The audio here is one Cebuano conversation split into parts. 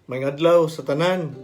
Maayong adlaw sa tanan.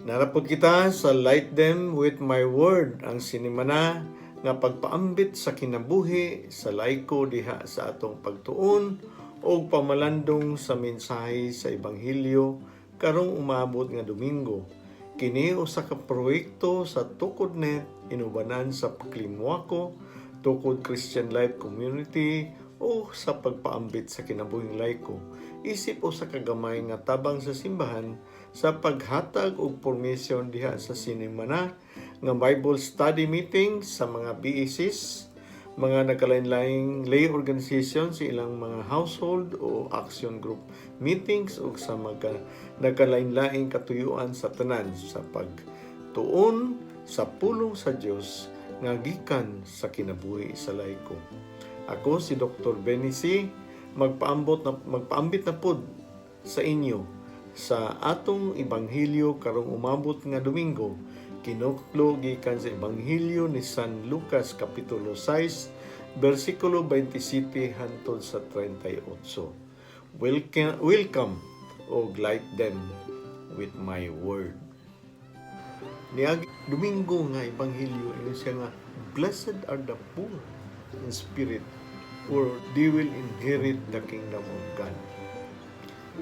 Naa ra pod kita sa Light Them with My Word, ang sinimana nga pagpaambit sa kinabuhi sa laiko diha sa atong pagtuon o pamalandong sa mensahe sa Ebanghelyo karong umabot nga Domingo. Kini usa ka proyekto sa TukodNet inubanan sa Klimwako, Tukod Christian Life Community o sa pagpaambit sa kinabuhing laiko. Isip usa ka gamay nga tabang sa simbahan sa paghatag og permission diha sa sinimana nga Bible study meeting sa mga BECs, mga nagkalain-laing lay organization sa ilang mga household o action group meetings ug sa mga nagkalain-laing katuyuan sa tanan sa pagtuon sa pulong sa Dios nga gikan sa kinabuhi sa laiko. Ako si Dr. Benny C. Magpaambot na, magpaambit na pod sa inyo sa atong ebanghelyo karong umabot nga Domingo, kinuklo gikan sa Ebanghelyo ni San Lucas kapitulo 6 bersikulo 27 hantod sa 38. Welcome, welcome og Light Them with My Word. Niagi Domingo nga ebanghelyo, ingon siya nga blessed are the poor in spirit, for they will inherit the kingdom of God.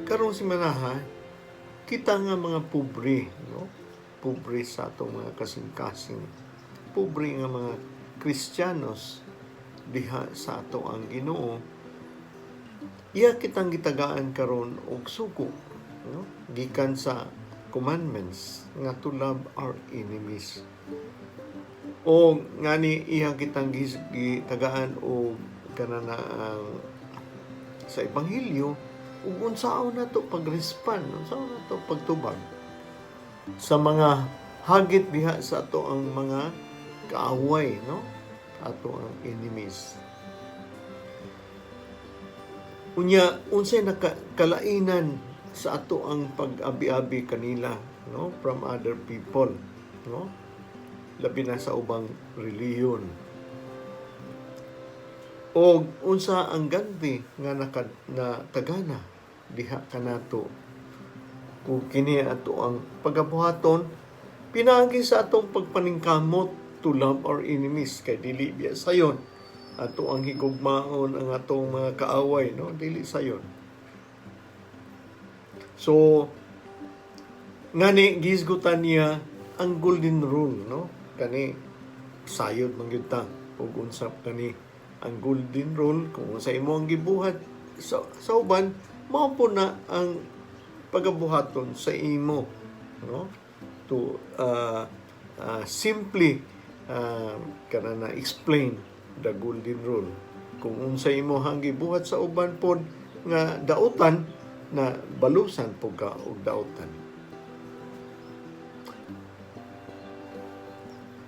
Karong simanaha, kita nga mga pobre, no? Pobre sa atong mga kasing-kasing. Pobre nga mga Kristiyanos diha sa ato ang Ginoo. Iya kitang gitagaan karon og sugo, no? Gikan sa commandments nga to love our enemies. O ngani iya kitang gitagaan og kanana ang sa ebanghelyo ug unsaon nato pag-respond, unsaon nato pagtubag sa mga hagit diha sa ato ang mga kaaway, no? Ato ang enemies. Unya, unsay nakakalainan sa ato ang pag-abi-abi kanila, no? From other people, no? Labi na sa ubang relihiyon. O unsa ang ganti nga naka, na tagana diha kanato kung kini ato ang pagabuhaton pinaagi sa atong pagpaningkamot to love our enemies, kay dili biya sayon ato ang higugmaon ang atong mga kaaway, no? Dili sayon. So ngani gihisgutan niya ang golden rule, no? Kani sayod man gyud ta ug unsa kani ang golden rule. Kung unsa imo ang gibuhat sa uban, mao po na ang pagabuhaton sa imo, no? To simply kana na explain the golden rule, kung unsa imo ang gibuhat sa uban pod nga dautan, na balusan po ka og dautan.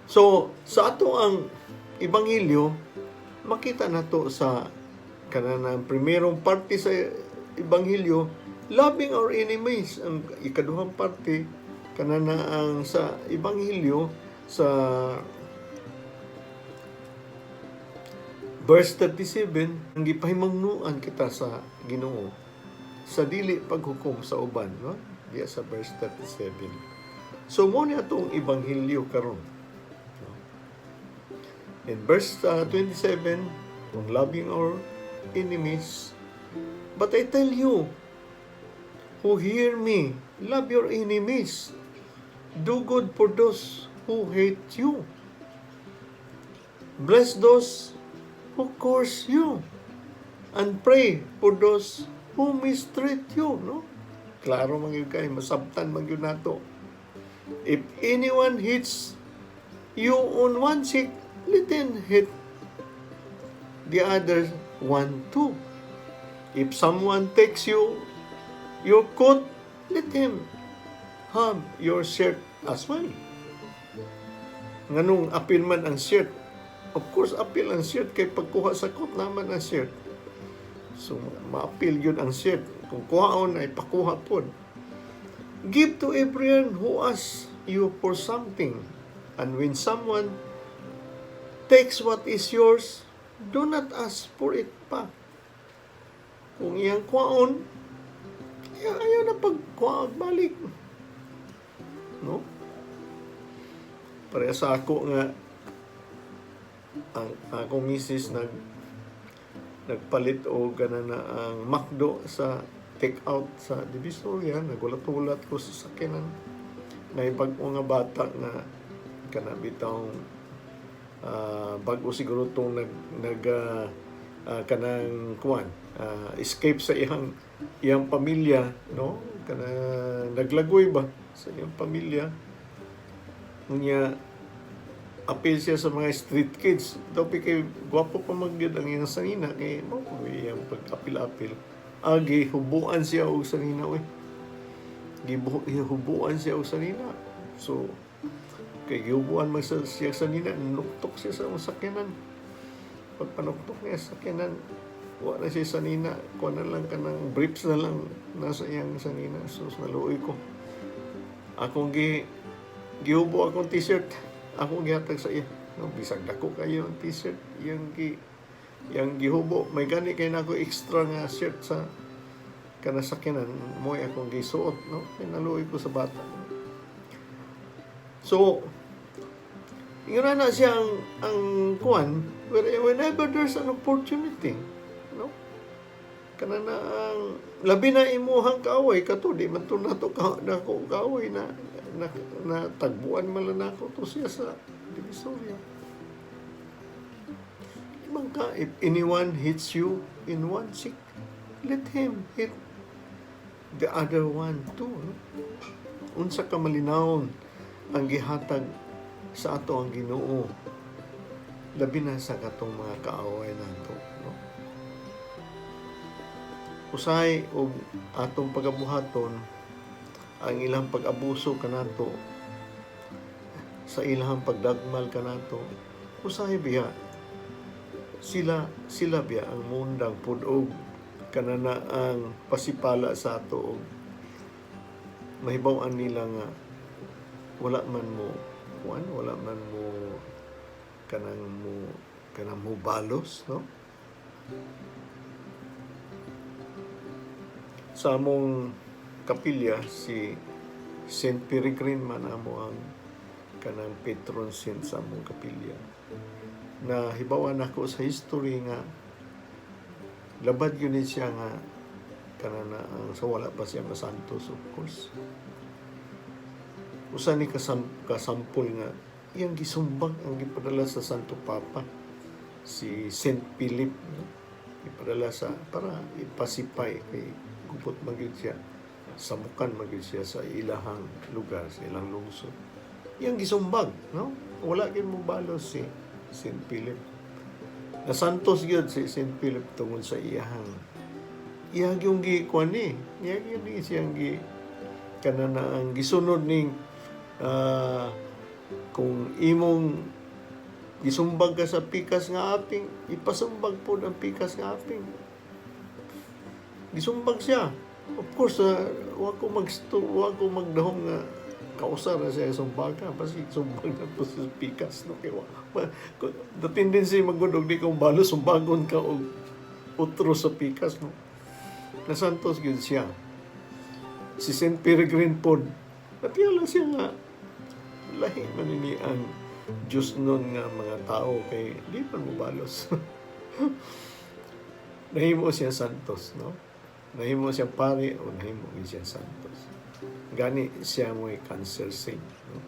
So sa ato ang ebanghelyo, makita nato sa kanang primerong parte sa ebanghelyo, loving our enemies. Ang ikaduhang parte kanana ang sa ebanghelyo sa verse 37, ang gipahimangnuan kita sa Ginoo sa dili paghukom sa uban, no? Diya sa verse 37. So mo ni atong ebanghelyo karon. In verse 27, on loving our enemies, "But I tell you who hear me, love your enemies. Do good for those who hate you. Bless those who curse you. And pray for those who mistreat you." No? Klaro man gyud kay, masabtan man gyud nato. "If anyone hits you on one cheek, let him hit the other one too. If someone takes you your coat, let him have your shirt as well." Nganong apil man ang shirt? Of course, apil ang shirt kay pagkuha sa coat naman ang shirt. So, maapil yun ang shirt. Kung kuhaon ay pakuha pod. "Give to everyone who asks you for something. And when someone takes what is yours, do not ask for it pa." Kung iyang kuhaon, ayaw na. na pagkuha balik, no? Pareha sa ako nga ang akong misis nagpalit og gana na ang McDo sa take out sa Divisoria. Nagulat-ulat ko sa sakyanan, may bag-o nga bata na kana bitawng bag-o siguro tong nag nag ah, ah, kanang kuan, escape sa iyang iyang pamilya, no? Kana naglagoy ba sa iyang pamilya. Unya apil siya sa mga street kids daw kay gwapo pa man gyud ang iyang sanina, kay mao po iyang pag-apil-apil. Agi hubuan siya og sanina, oy. Gihubuan siya og sanina. So kay gihubuan man sa siya sanina, nuktok siya sa sakyanan. Pagpanuktok niya sa sakyanan, wa na siya sanina, kuha na lang, kanang briefs na lang nasa iyang sanina. So naluoy ko. Akong gihubo akong T-shirt, akong gihatag sa iya, no? Bisag dako kayo ang T-shirt iyang gihubo. May gani kay nako extra nga shirt sa kanasakyanan mo, akong gisuot, no? Kay naluoy ko sa bata. So ingon na siya ang kuan, whenever there's an opportunity, no? Kana na ang labi na imuhang kaaway kato, di man to nato ka nako kaaway na na, na tagbuan man lang nako to siya sa Divisoria. Ibang ka, if anyone hits you in one cheek, let him hit the other one too, no? Unsa ka malinawon ang gihatag sa ato ang Ginoo, labi na sa katong mga kaaway nato, no? Usahay og atong pagabuhaton ang ilang pag-abuso kanato, sa ilang pagdagmal kanato, usahay biya sila sila biya ang mundang pud-og kanana ang pasipala sa ato og mahibaw-an nila nga wala man mo kuan, wala man mo kanang mo balos, no? Sa among kapilya, si Saint Peregrine man amo ang kanang patron saint sa among kapilya. Na hibawan ako sa history nga labad yun ni siya nga kanana ang sa wala pa siya masantos, of course. Usa ni kasampol nga iyang gisumbag ang gipadala sa Santo Papa si Saint Philip, no? Ipadala sa para ipasipay kay gupot man gyud siya, samukan man gyud siya sa ilahang lugar, sa ilang lungsod. Iyang gisumbag, no? Wala gyud mo balos si Saint Philip. Nasantos gyud si Saint Philip tungod sa iyahang iyang yung gi kuan ni iyang yun ni siyang gi kanana ang gisunod ning kung imong gisumbag ka sa pikas nga aping, ipasumbag po ang pikas nga aping. Gisumbag siya. Of course, wa ko magdahom nga kausa na siya sumbaga, basi sumbag na po sa pikas, no? Kay the tendency magud og di kong balo, sumbagon ka og utro sa pikas, no? Nasantos gyud siya. Si Saint Peregrine pod, natiyala siya nga lahi man ni ang Diyos nun nga mga tao kay di pa mo balos. Nahimo siya santos, no? Nahimo siya pari o nahimo gyud siya santos. Gani siya mo'y cancer saint, no?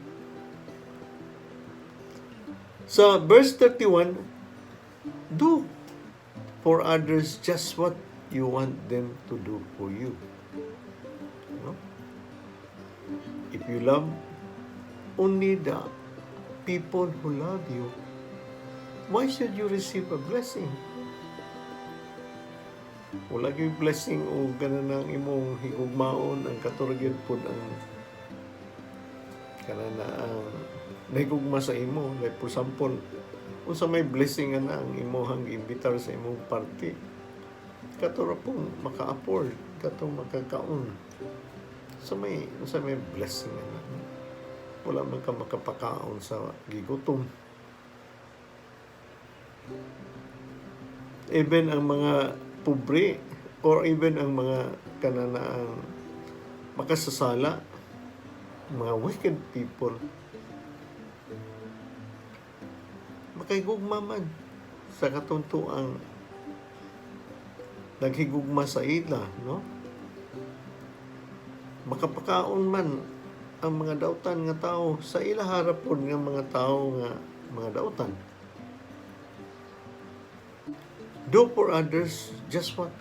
Sa verse 31, do for others just what you want them to do for you. No? If you love only the people who love you, why should you receive a blessing? Wala gyud blessing o ganan ang imong higugmaon ang kato ra gyud pod ang kanana ang nahigugma sa imo. Like for example, unsa may blessing nga na ang imong giimbitar sa imong party, kato ra pong maka-afford, katong makakaon. Sa may unsa may blessing nga na? Wala man ka makapakaon sa gigutom. Even ang mga pobre or even ang mga kananaang Makasasala, mga wicked people, makahigugma man sa katong tuang naghigugma sa ila, no? Makapakaon man ang mga dautan nga tao sa ila harapon nga mga tao nga mga dautan. Do for others just what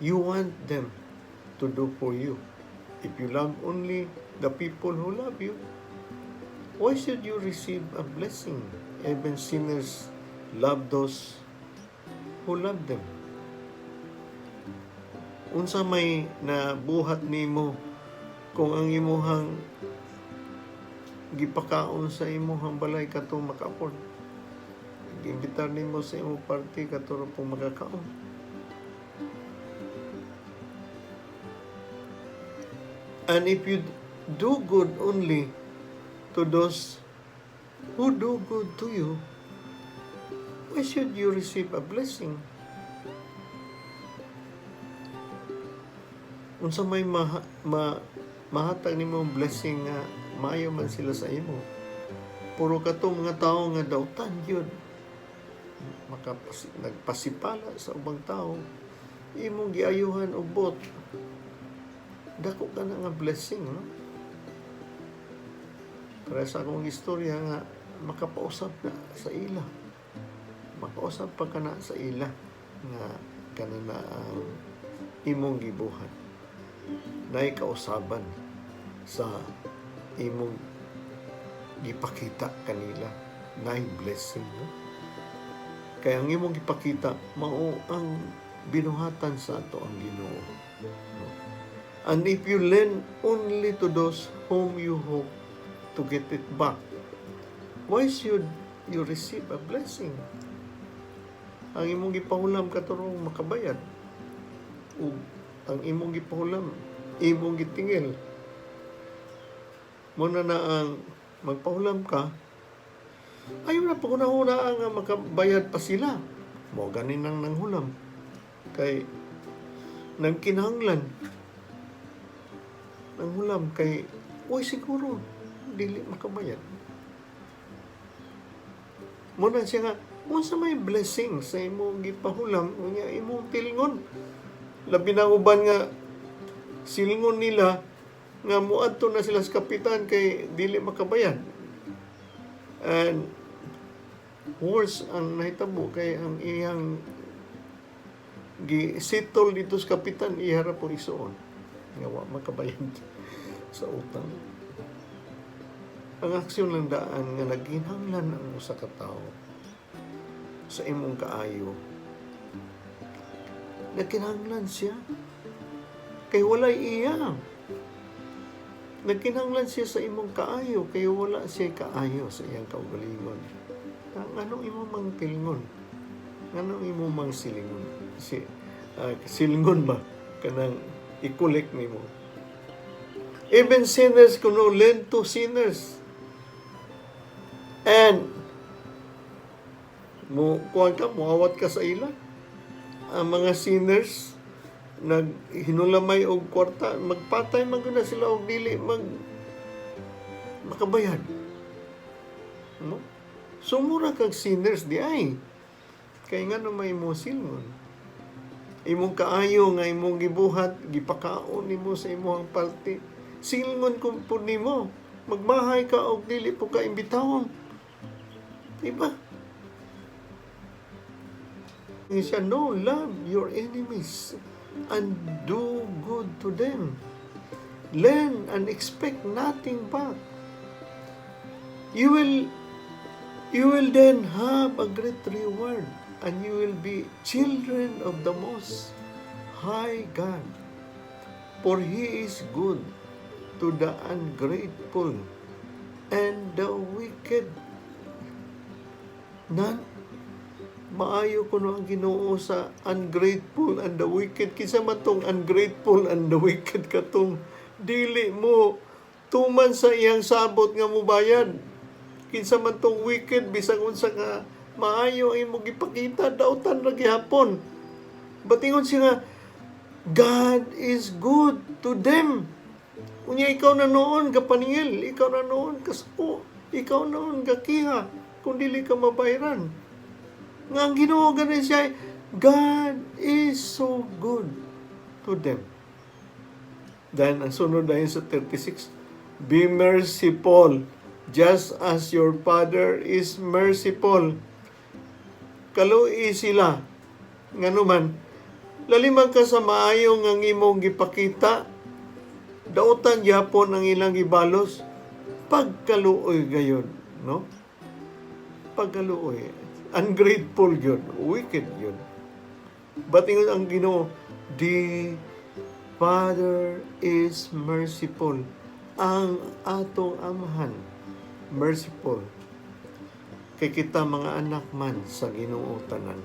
you want them to do for you. If you love only the people who love you, why should you receive a blessing? Even sinners love those who love them. Unsa may nabuhat nimo kung ang imuhang gipakaon sa imuhang balay katong maka-afford? Giimbitar nimo sa imong party, kato ra pong makakaon. And if you do good only to those who do good to you, why should you receive a blessing? Unsa may mahatag nimo blessing nga maayo man sila sa imo? Puro katong mga tawo nga dautan gyud, nagpasipala sa ubang tao, imong giayuhan og bot, dako ka na nga blessing, no? Para sa akong istorya nga makapausap na sa ila, makausap pa ka na sa ila nga kana na ang imong gibuhat, naay kausaban sa imong gipakita kanila, naay blessing, no? Kaya ang imong gipakita mao ang binuhatan sa ato ang Ginoo, no? And if you lend only to those whom you hope to get it back, why should you receive a blessing? Ang imong gipahulam katurong makabayad, ug ang imong gipahulam imong gitingil. Muna na ang magpahulam ka, ayaw na paghuna-huna nga makabayad pa sila. Mo ganin nang nanghulam. Kay nangkinahanglan. Nanghulam kay uy, siguro dili makabayad. Muna siya nga unsa may blessing sa imong gipahulam, unya imong tilngon. Labi na uban nga silngon nila nga muadto na sila sa kapitan kay dili makabayad. And worse ang nahitabo kay ang iyang gi-settle dito sa kapitan, iya ra po isuon nga wa makabayad sa utang. Ang aksyon lang daan nga nagkinahanglan ang usa ka tawo sa imong kaayo, nagkinahanglan siya kay walay iya. Nagkinahanglan siya sa imong kaayo kay wala siya kaayo sa iyang kaugalingon. Ang anong imo mang tilngon? Anong imo mang silingon? Si silingon ba kanang i-collect nimo? Even sinners kuno lend to sinners. And mo kuan ka, muawat ka sa ila. Ang mga sinners naghinulamay og kwarta, magpatay man gyud na sila og dili mag makabayad. No? So mura kag sinners di ay. Kay nga may mo silngon? Imong kaayo nga imong gibuhat, gipakaon nimo sa imong parte. Silngon kung po nimo. Magmahay ka og dili po ka imbitahon. Diba? Siya, no, love your enemies and do good to them. Lend and expect nothing back. You will then have a great reward and you will be children of the Most High God. For He is good to the ungrateful and the wicked. Nan, maayo kuno ang Ginoo sa ungrateful and the wicked. Kinsa man tong ungrateful and the wicked? Katong dili mo tuman sa iyang sabot nga mubayad. Kinsa man tong wicked? Bisag unsa nga maayo ang imong gipakita, dautan ra gihapon. Batingon siya nga God is good to them. Unya ikaw na noon kapaningil, ikaw na noon kasuko, ikaw noon kakiha, kung dili ka mabayran. Nga ang Ginoo ganin siya, God is so good to them. Then, ang sunod na sa 36, "Be merciful, just as your Father is merciful." Kaluoy sila. Nganuman, laliman ka sa maayo nga imong gipakita, dautan gyapon ang ilang gibalos, pagkaluoy gayon, no? Pagkaluoy. Ungrateful yun, wicked yun. But ingon ang Ginoo, the Father is merciful. Ang atong Amahan, merciful. Kay kita mga anak man sa Ginoo tanan.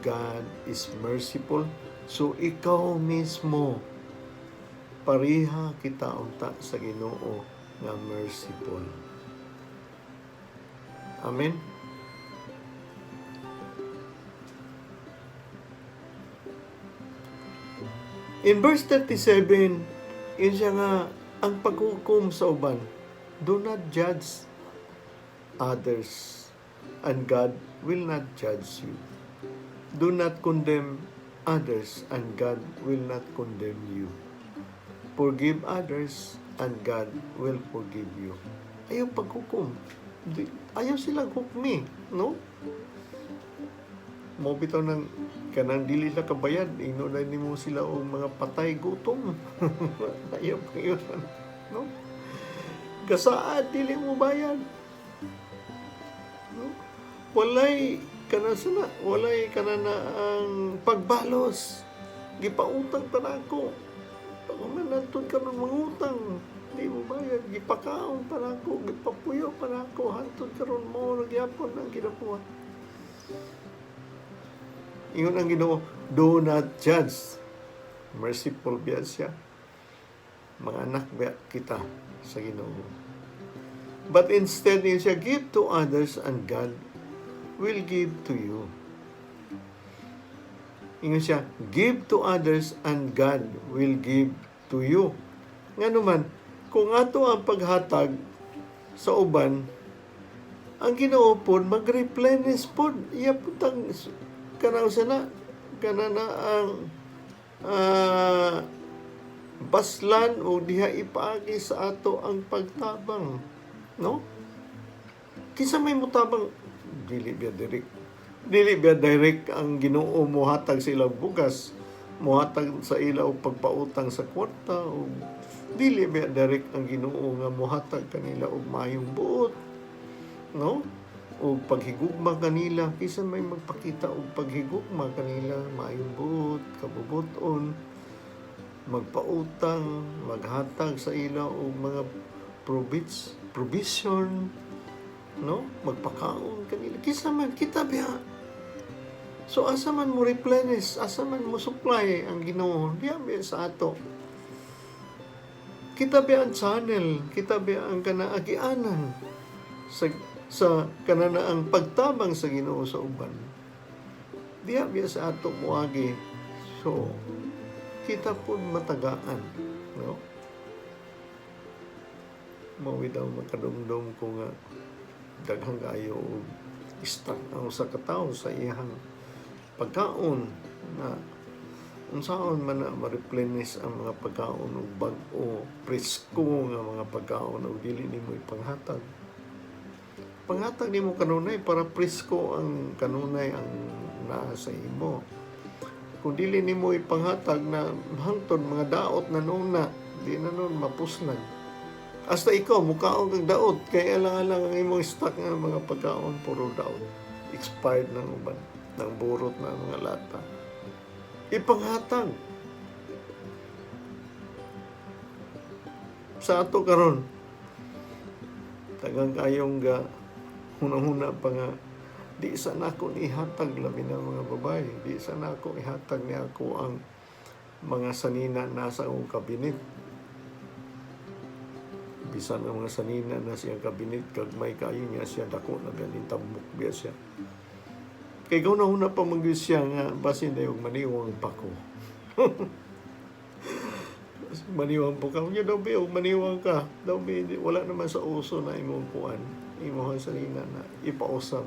God is merciful. So ikaw mismo, pareha kita unta sa Ginoo nga merciful. Amen. In verse 37, yun siya nga, ang paghukom sa uban, "Do not judge others, and God will not judge you. Do not condemn others, and God will not condemn you. Forgive others, and God will forgive you." Ayaw paghukom. Ayaw silang hukmi, no? Mo bitaw ng kanang dili sila kabayad, ingno na nimo sila og mga patay gutom. Ayaw pa yun, no? Gasaad, dili mo bayad. No? Walay kana sana, walay kana na ang pagbalos. Gipautang pa na ako. Pag nantod ka ng mangutang, di mo bayad. Gipakaon pa na ako, gipapuyo pa na ako. Hantod karon mo nagyapon ang kinapuha. Ingon ang Ginoo, "Do not judge." Merciful biya siya. Mga anak biya kita sa Ginoo. But instead, yun siya, "Give to others and God will give to you." Ingon siya, "Give to others and God will give to you." Nga naman, kung ato ang paghatag sa uban, ang Ginoo pod mag-replenish pod. Iya pod tang kanang sana kana na ang baslan o diha ipaagi sa ato ang pagtabang, no? Kinsa may mutabang? Dili biya direct ang Ginoo mohatag sa ilang bugas, mohatag sa ila og pagpautang sa kwarta, o dili biya direct ang Ginoo nga mohatag kanila og maayong buot, no, o paghigugma kanila. Kinsa may magpakita og paghigugma kanila, maayong buot, kabubuton, magpautang, maghatag sa ila og mga provision, no, magpakaon kanila? Kinsa man? Kita biya. So asa man mo replenish, asa man mo supply ang Ginoo? Diya biya sa ato. Kita biya ang channel, kita biya ang kanaagianan sa kanana ang pagtabang sa Ginoo sa uban. Diya biya sa ato moagi. So kita po matagaan, no? Mao daw makadumdum ko nga daghang kaayo og stock ang usa ka tawo sa iyang pagkaon, na unsaon man na ma-replenish ang mga pagkaon og bag-o, presko nga mga pagkaon og dili nimo ipanghatag? Panghatag nimo kanunay para presko ang kanunay ang naa sa imo. Kung dili nimo ipanghatag na hangtod mga daot na nuna, di na nun mapuslan. Hasta ikaw, mukaon kang daot, kay alang-alang ang imong stock nga mga pagkaon, puro daot. Expired ng uban, ng burot na mga lata. Ipanghatag. Sa ato karon, tagang kayong ga hunahuna pa nga di sa nako ihatag, labi na mga babae, di sa nako ihatag ni ako ang mga sanina nasa akong kabinet. Bisan ang mga sanina na siyang kabinet, gagmay kayo niya siya, dako na ganin tambok biya siya. Kay ikaw na una pa mag siya nga basin dayong maniwang pa ko. Maniwang po ka. Unya daw bi, og maniwang ka. Daw bi, wala naman sa uso na imong kuan. Imong sanina na ipausab.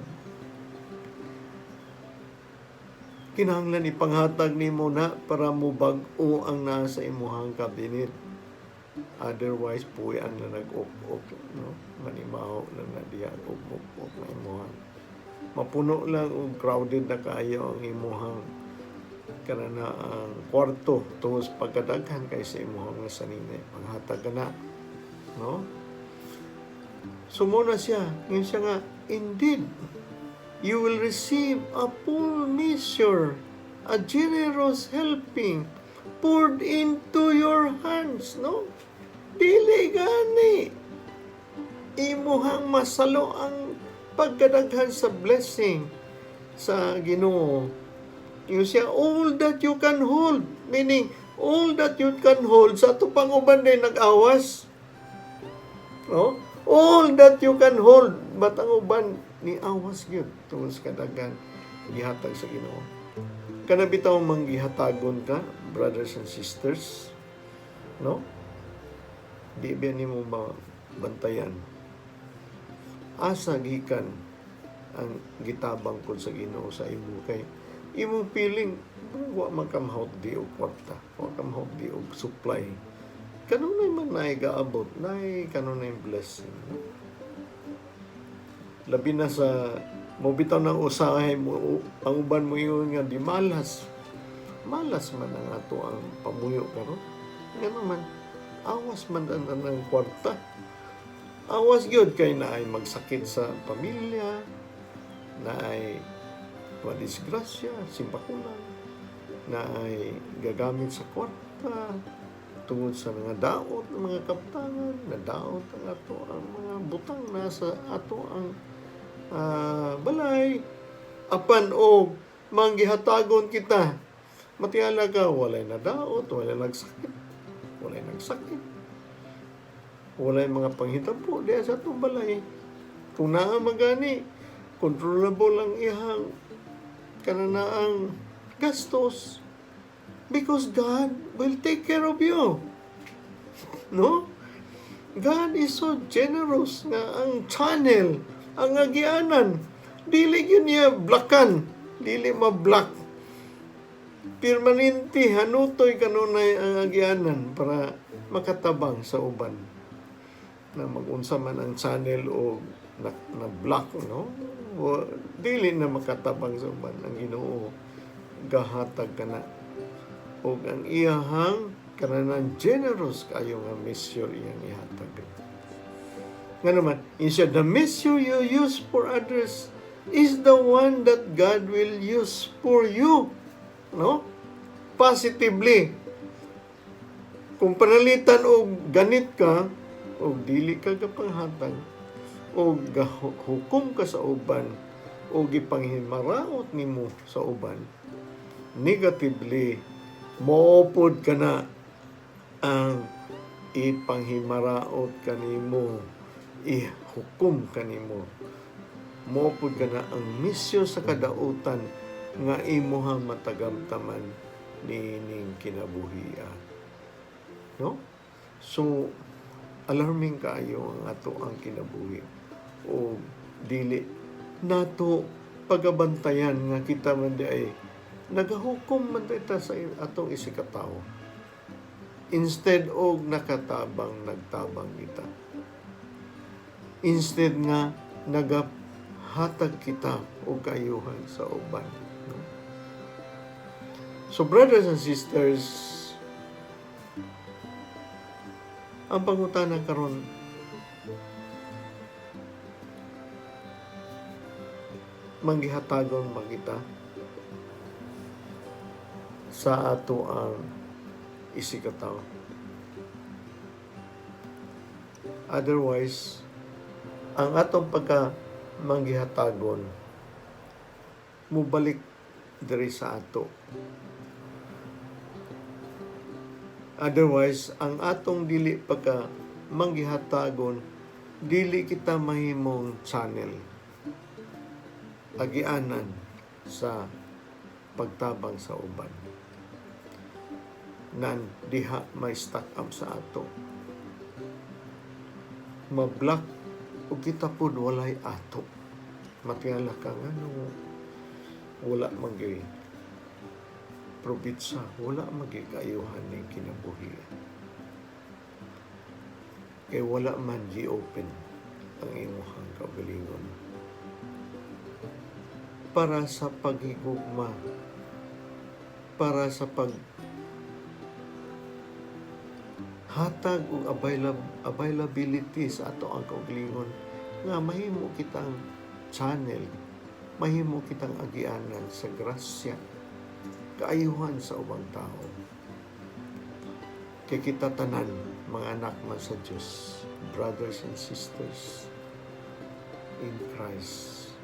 Kinahanglan ipanghatag nimo na para mubag-o ang naa sa imuhang cabinet. Otherwise, puyan na nag-ok-ok, no? Manimaho lang na diya, ok-ok na imuhang. Mapuno lang og crowded na kaayo ang imuhang kanana ang kwarto tungod sa pagkadaghan kay sa imuhang sanina. Panghatag ka na, no? So muna siya, ngayon siya nga, "Indeed, you will receive a full measure, a generous helping poured into your hands," no? Dili gani imuhang masalo ang pagkadaghan sa blessing sa Ginoo. Yung siya, "All that you can hold," meaning, all that you can hold, sa ato pang uban din nag-awas. No? All that you can hold, but ang uban ni awas gyud tungod sa kadaghan gihatag sa Ginoo. Kana bitaw manggihatagon ka, brothers and sisters, no? Di ba nimo bantayan? Asa gikan ang gitabang pud sa Ginoo sa imo kay imong feeling wa man ka mahutdi og kwarta, wa ka mahutdi og supply. Kanunay man naay gaabot, naay kanunay blessing. No? Labi na sa mo bitaw ng usahay mo ang uban mo ingon nga di malas. Malas man ang ato ang pamuyo karon. Nga naman awas man ang ang kwarta. Awas gyud kay naay magsakit sa pamilya, naay madisgrasya, simbako lang, naay gagamit sa kwarta, tungod sa mga daot ng mga kaptangan, nadaot ang ato ang mga butang nasa ato ang balay. Apan og manggihatagon kita, matiala ka, walay nadaot, walay nagsakit, walay nagsakit, walay mga panghitabo diya sa atong balay. Kung naa magani, controllable ang ihang kananaang gastos because God will take care of you. No? God is so generous nga ang channel, ang agianan, dili gyud niya blockan, dili ma-block. Permanente hanutoy kanunay ang agianan para makatabang sa uban. Na magunsa man ang channel o na block, no? O, dili na makatabang sa uban ang Ginoo, gahatag kana og ang iyahang kananan generous kayo nga measure iyang ihatag. Nga naman, instead, the measure you use for others is the one that God will use for you. No? Positively. Kung panalitan og ganit ka, og dili ka gapanghatag, o gahukom ka sa uban, o gipanghimaraot nimo sa uban, negatively, moupod ka na ang ipanghimaraot kanimo, ihukom kanimo. Moupod ka na ang misyo sa kadautan nga imuha matagamtaman niining kinabuhia. No? So, alarming kaayo ang ato ang kinabuhi. O dili nato pagabantayan nga kita man di ay nagahukom man di ta sa atong isigkatawo. Instead og nakatabang, nagtabang kita. Instead nga nagahatag kita og kaayuhan sa uban. No? So brothers and sisters, ang pangutana karon, manggihatagon man kita sa ato ang isigkatawo? Otherwise, ang atong pagka manggihatagon mubalik diri sa ato. Otherwise, ang atong dili pagka manggihatagon, dili kita mahimong channel, agianan sa pagtabang sa uban. Nan diha may stuck up sa ato. Ma-block ug kita pod walay ato. Matingala ka nga no, wala man gyud probitsa, wala man gyud kaayuhan ning kinabuhi. Kay wala man gi-open ang imong kaugalingon para sa paghigugma, para sa pag hatag og availability sa ato ang kaugalingon nga mahimo kitang channel, mahimo kitang agianan sa grasya, kaayuhan sa ubang tao. Kay kita tanan mga anak man sa Dios, brothers and sisters in Christ.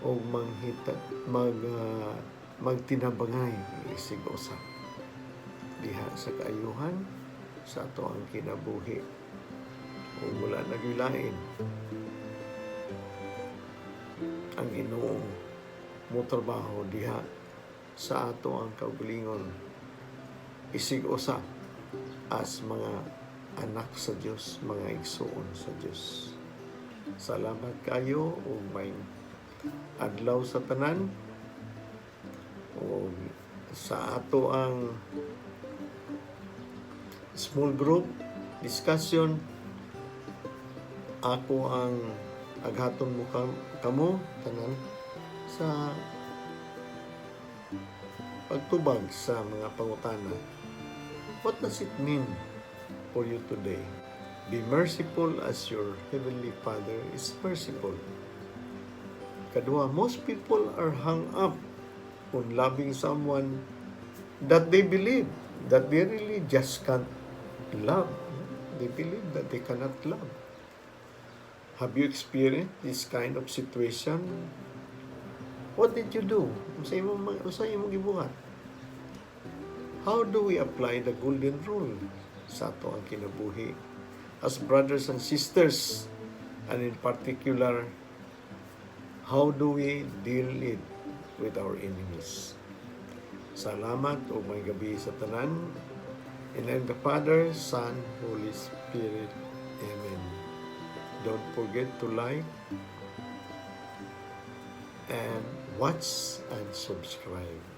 O manghita magtinabangay isig usa diha sa kaayuhan sa ato ang kinabuhi. O wala naglain ang Ginoo mo trabaho diha sa ato ang kaugalingon isig usa as mga anak sa Dios, mga igsuon sa Dios. Salamat kayo ug may adlaw sa tanan. Ug sa ato ang small group discussion, ako ang aghaton mo kamo tanan sa pagtubag sa mga pangutana. What does it mean for you today? Be merciful as your heavenly Father is merciful. Kadua, most people are hung up on loving someone that they believe that they really just can't love. They believe that they cannot love. Have you experienced this kind of situation? What did you do? Unsa imong gibuhat? How do we apply the golden rule sa ato ang kinabuhi as brothers and sisters, and in particular, how do we deal it with our enemies? Salamat ug maayong gabii sa tanan. In the name of the Father, Son, Holy Spirit. Amen. Don't forget to like and watch and subscribe.